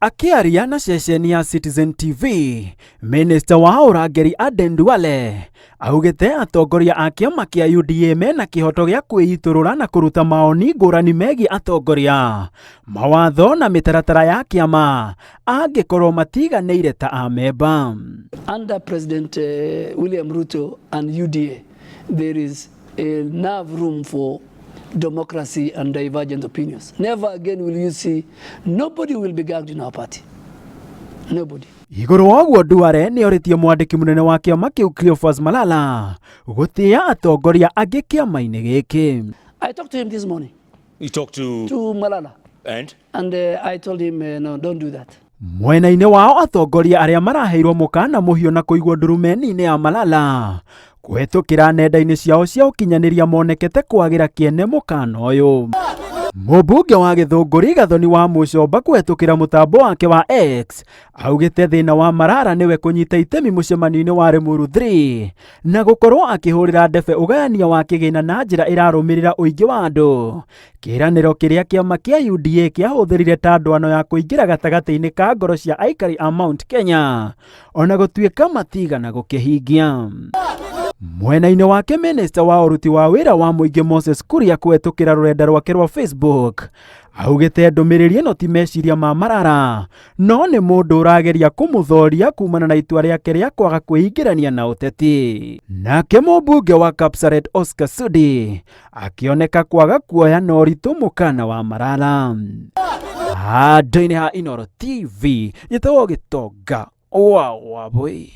Akĩaria na ceceni ya Citizen TV, Minista wa ũrangĩri Aden Duale augĩte atongoria a kĩama kĩa UDA mena kĩhoto gĩa kwĩitũrũra na kũruta maoni ngũrani megiĩ atongoria, mawatho na mĩtaratara ya kĩama angĩkorwo matiganĩire ta amemba. Under President William Ruto and UDA, there is enough room for democracy and divergent opinions. Never again will you see, nobody will be gagged in our party. Nobody. Igũrũ wa ũguo Duale nĩ orĩtie mwandĩki mũnene wa kĩama kĩu Cleophas Malala gũtĩĩa atongoria angĩ kĩama-inĩ gĩkĩ. I talked to him this morning. You talked to? To Malala. And? And I told him, no, don't do that. Mwena-inĩ wao atongoria arĩa maraheirwo mũkana mũhiũ na kũigwo ndurumeni-inĩ ya Malala kũhetũkĩra nenda-inĩ ciao cia ũkinyanĩria monekete kwagĩra kĩene mũkana ũyũ. Mũmbunge wa Gĩthũngũri Gathoni wa Mũcomba kũhetũkĩra mũtambo wake wa X augĩte thĩna wa Marara nĩwe kũnyita itemi mũcemanio-inĩ wa Limuru 3 na gũkorwo akĩhũrĩra ndebe ũgayania wa kĩgĩna na njĩra ĩrarũmĩrĩra ũingĩ wa andũ. Kĩĩranĩro kĩrĩa kĩama kĩa UDA kĩahũthĩrire ta ndwano ya kũingĩra gatagatĩ-inĩ ka ngoro cia aikari a Mount Kenya ona gũtuĩka matigana gũkĩhingia. Mwena-inĩ wake minista wa ũruti wa wĩra wa mũingĩ Moses Kuria kũhetũkĩra rũrenda rwake rwa Facebook augĩte ndũmĩrĩri ĩno ti meciria ma Marara no nĩ mũndũ ũrageria kũmũthoria kumana na itua rĩake rĩa kwaga kwĩingĩrania na ũteti. Nake mũmbunge wa Kapsaret Oscar Sudi akĩoneka kwaga kuoya na ũritũ mũkana wa Marara. Handũ-inĩ ha Inooro TV, njĩtagwo Gĩtonga wa Wabũi.